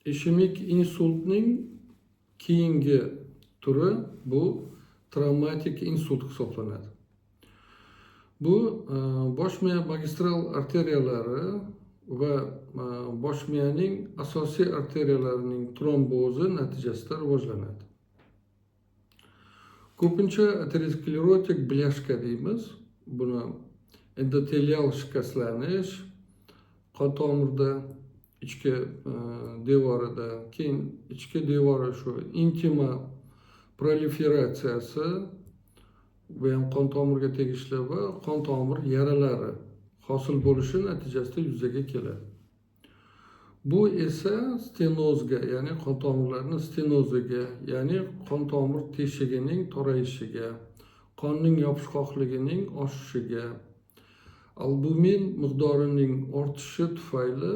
Ishemik insultning keyingi turi bu travmatik insult hisoblanadi. Bu bosh miya magistral arteriyalari va bosh miyaning asosiy arteriyalarining trombozi natijasida rivojlanadi. Ko'pincha aterosklerotik бляшка deymiz. Buni endotelial shikastlanish qon tomirda, ichki devorida, keyin ichki devori, shu intima proliferatsiyasi, bu ham qon tomirga tegishli, va qon tomir yaralari hosil bo'lishi natijasida yuzaga keladi. Bu esa stenozga, ya'ni qon tomirlarni stenoziga, ya'ni qon tomir teshigining torayishiga, qonning yopishqoqligining oshishiga, albumin miqdorining ortishi tufayli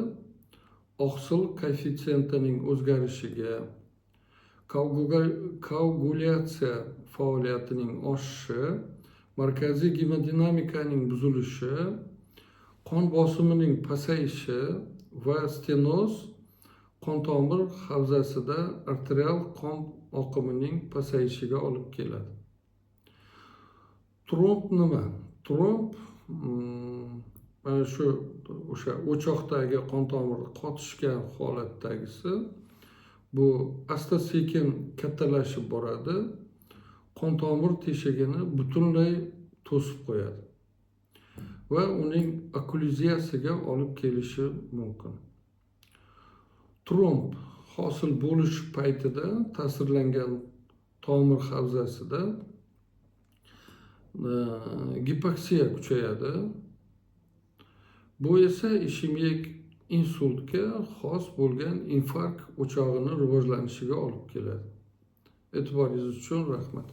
oqsil koeffitsiyentining o'zgarishiga, koagulyatsiya faoliyatining oshishi, markaziy gemodinamikaning buzilishi, qon bosimining pasayishi va stenoz qon tomir havzasida arterial qon oqimining pasayishiga olib keladi. Tromb nima? Tromb mana shu o'sha o'choqdagi qon tomiri qotishgan holatdagisi. Bu asta sekin kattalashib boradi, qon tomir teshigini butunlay to'sib qo'yadi va uning okklyuziyasiga olib kelishi mumkin. Tromb hosil bo'lish paytida ta'sirlangan tomir havzasida gipoksiya kuchayadi. Bu esa ishemik insultga xos bo'lgan infarkt o'chog'ini rivojlanishiga olib keladi. E'tiboringiz uchun rahmat.